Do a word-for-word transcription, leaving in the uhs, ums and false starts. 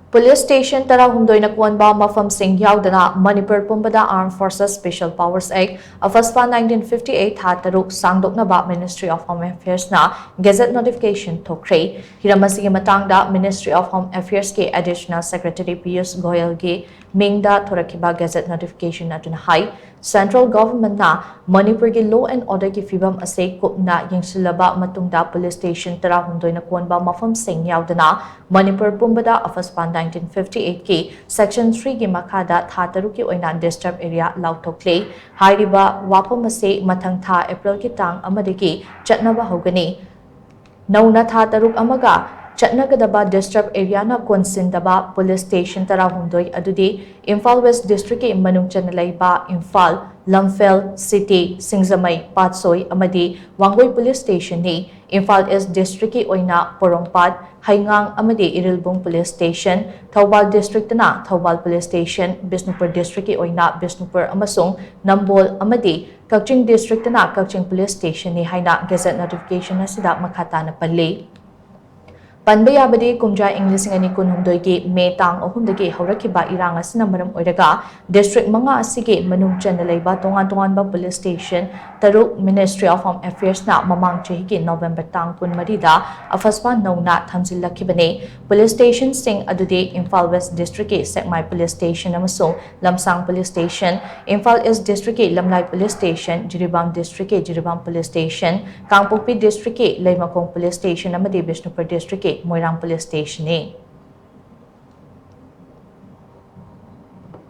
Police station ꯇꯔꯥꯍꯨꯝꯗꯣꯏꯅ ꯀꯣꯟꯕ ꯃꯐꯝꯁꯤꯡ ꯌꯥꯎꯗꯅ ꯃꯅꯤꯄꯨꯔ ꯄꯨꯝꯕꯗ Armed Forces Special Powers Act, AFSPA nineteen fifty eight ꯊꯥ ꯇꯔꯨꯛ ꯁꯥꯡꯗꯣꯛꯅꯕ Ministry of Home Affairs ꯅ gazette notification ꯊꯣꯛꯈ꯭ꯔꯦ꯫ ꯍꯤꯔꯝ ꯑꯁꯤꯒꯤ ꯃꯇꯥꯡꯗ Ministry of Home Affairs ꯀꯤ Additional Secretary ꯄꯤꯌꯨꯁ ꯒꯣꯌꯜꯒꯤ ꯃꯤꯡꯗ ꯊꯣꯔꯛꯈꯤꯕ gazette notification ꯑꯗꯨꯅ ꯍꯥꯏ, Central Government ꯅ ꯃꯅꯤꯄꯨꯔꯒꯤ law and order ꯒꯤ ꯐꯤꯕꯝ ꯑꯁꯤ ꯀꯨꯞꯅ ꯌꯦꯡꯁꯤꯜꯂꯕ ꯃꯇꯨꯡꯗ police station ꯇꯔꯥꯍꯨꯝꯗꯣꯏꯅ ꯀꯣꯟꯕ ꯃꯐꯝꯁꯤꯡ ꯌꯥꯎꯗꯅ ꯃꯅꯤꯄꯨꯔ ꯄꯨꯝꯕꯗ AFSPA nineteen fifty eight ꯀꯤ section three ꯒꯤ ꯃꯈꯥꯗ ꯊꯥ ꯇꯔꯨꯛꯀꯤ ꯑꯣꯏꯅ disturbed area ꯂꯥꯎꯊꯣꯛꯂꯦ꯫ ꯍꯥꯏꯔꯤꯕ ꯋꯥꯐꯝ ꯑꯁꯤ ꯃꯊꯪ ꯊꯥ April ꯒꯤ ꯇꯥꯡ ꯑꯃꯗꯒꯤ ꯆꯠꯅꯕ ꯍꯧꯒꯅꯤ꯫ ꯅꯧꯅ ꯊꯥ ꯇꯔꯨꯛ ꯑꯃꯒ ꯆꯠꯅꯒꯗꯕ disturbed area ꯅ ꯀꯣꯟꯁꯤꯟꯗꯕ police station ꯇꯔꯥꯍꯨꯝꯗꯣꯏ ꯑꯗꯨꯗꯤ ꯏꯝꯐꯥꯜ West District ꯀꯤ ꯃꯅꯨꯡ ꯆꯟꯅ ꯂꯩꯕ ꯏꯝꯐꯥꯜ, ꯂꯝꯐꯦꯜ, ꯁꯤꯇꯤ, ꯁꯤꯡꯖꯃꯩ, ꯄꯥꯠꯁꯣꯏ ꯑꯃꯗꯤ ꯋꯥꯡꯒꯣꯏ police station ꯅꯤ꯫ ꯏꯝꯐꯥꯜ East District ꯀꯤ ꯑꯣꯏꯅ ꯄꯣꯔꯣꯝꯄꯥꯠ, ꯍꯩꯉꯥꯡ ꯑꯃꯗꯤ Irilbung police station, Thoubal District ꯇꯅ Thoubal police station, Bishnupur District ꯀꯤ ꯑꯣꯏꯅ ꯕꯤꯁꯅꯨꯄꯨꯔ ꯑꯃꯁꯨꯡ ꯅꯝꯕꯣꯜ ꯑꯃꯗꯤ ꯀꯛꯆꯤꯡ District ꯇꯅ ꯀꯛꯆꯤꯡ police station ꯅꯤ ꯍꯥꯏꯅ gazette notification ꯑꯁꯤꯗ ꯃꯈꯥ ꯇꯥꯅ ꯄꯜꯂꯤ꯫ ꯄꯟꯕ ꯌꯥꯕꯗꯤ, ꯀꯨꯝꯖꯥ ꯏꯪ ꯂꯤꯁꯤꯡ ꯑꯅꯤ ꯀꯨꯟꯍꯨꯝꯗꯣꯏꯒꯤ ꯃꯦ ꯇꯥꯡ ꯑꯍꯨꯝꯗꯒꯤ ꯍꯧꯔꯛꯈꯤꯕ ꯏꯔꯥꯡ ꯑꯁꯤꯅ ꯃꯔꯝ ꯑꯣꯏꯔꯒ district ꯃꯉꯥ ꯑꯁꯤꯒꯤ ꯃꯅꯨꯡ ꯆꯟꯅ ꯂꯩꯕ ꯇꯣꯉꯥꯟ ꯇꯣꯉꯥꯟꯕ police station ꯇꯔꯨꯛ Ministry of Home Affairs ꯅ ꯃꯃꯥꯡ ꯆꯍꯤꯒꯤ November ꯇꯥꯡ ꯀꯨꯟꯃꯔꯤꯗ AFSPA ꯅꯧꯅ ꯊꯝꯖꯤꯜꯂꯛꯈꯤꯕꯅꯤ꯫ Police station ꯁꯤꯡ ꯑꯗꯨꯗꯤ ꯏꯝꯐꯥꯜ West District ꯀꯤ ꯁꯦꯛꯃꯥꯏ police station ꯑꯃꯁꯨꯡ ꯂꯝꯁꯥꯡ police station, Imphal East District ꯀꯤ ꯂꯝꯂꯥꯏ police station, ꯖꯤꯔꯤꯕꯥꯝ District ꯀꯤ ꯖꯤꯔꯤꯕꯥꯝ police station, ꯀꯥꯡꯄꯣꯛꯄꯤ District ꯀꯤ ꯂꯩꯃꯈꯣꯡ police station ꯑꯃꯗꯤ ꯕꯤꯁꯅꯨꯄꯨꯔ District ꯀꯤ ꯃꯣꯏꯔꯥꯡ police station ꯅꯤ꯫